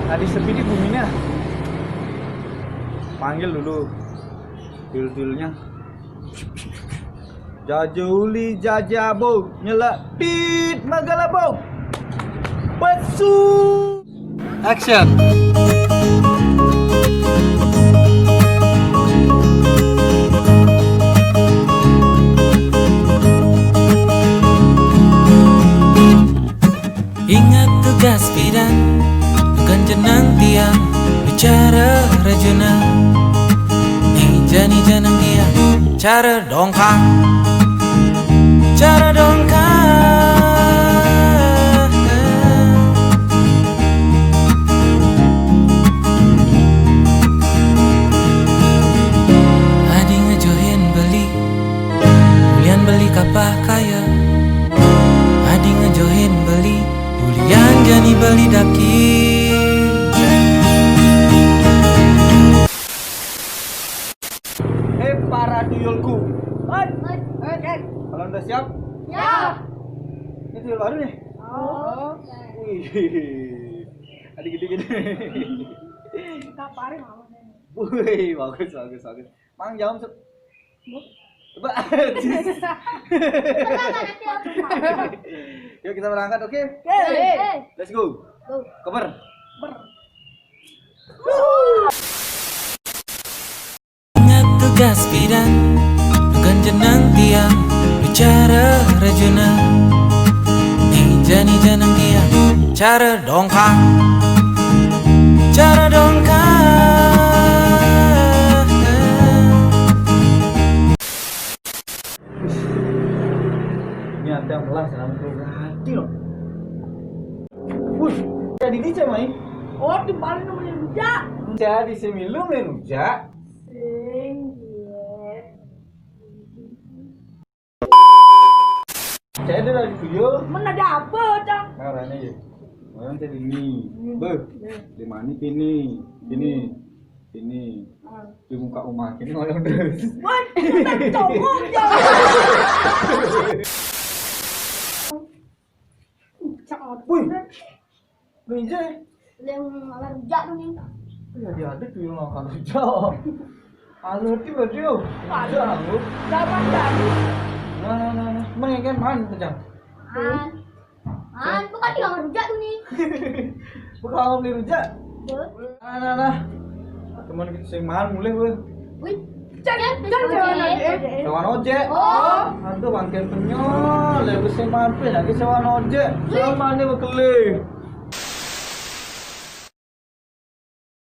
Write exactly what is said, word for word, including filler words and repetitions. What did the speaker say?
Tadi sepi di bumi nih. Panggil dulu tuyul-tuyulnya. Jaja uli, jaja abog, nyelak tit magalabog. Pesu. Action. Ingat tugas bidan, tukang jenang tiang, bicara rajuna. Nih jani janang tiang, cara dongkang, cara dongkang. Adi ngejohin beli, ulian beli kapah kaya. Adi ngejohin beli, ulian jani beli daki. Hei para tuyulku. Hei, hei, hei. Kalau udah siap? Siap. Ini tuyul baru nih. Oh. Wih. Ada gede-gede. Kaparin. Wih, bagus, bagus, bagus. Mang, jawab, Sep. Coba. Yuk, kita berangkat, oke? Oke. Let's go. Go. Keber. Ingat tugas bidan, tukang jenang tiang, bicara rajuna. Nih jani janang tiang, cara dongkang, cara dongkang. Ini ada melas dalam hati loh. Wih, jadi di mai. Oh, di paling namanya rujak. Jadi semilu main rujak. Sing, iya. Saya ada lagi video. Mana ada apa, Cang? Nah, rame ya. Orang tadi ini. Hmm. Beh, di mana ini? Ini. Ini. Di muka rumah ini orang terus. Wah, kita cowok ya. Cakep. Wih. Meja. Yang malah rujak tuh nih. Ya dia ada tuh yang makan rujak. Anu ti berarti yo. Rujak anu. Dapat dari. Nah, nah, nah, nah. Mana yang mana tuh, Cang? An. An, bukan dia makan rujak tuh nih. Bukan beli rujak. Nah, nah, nah. Teman kita sing mangan mulai, weh. Wih, cek, cek, cek, cek. Sewa ojek. Oh. Aduh, bangke penyol, ya wis sing mampir lagi sewa ojek. Sama nih bekeli.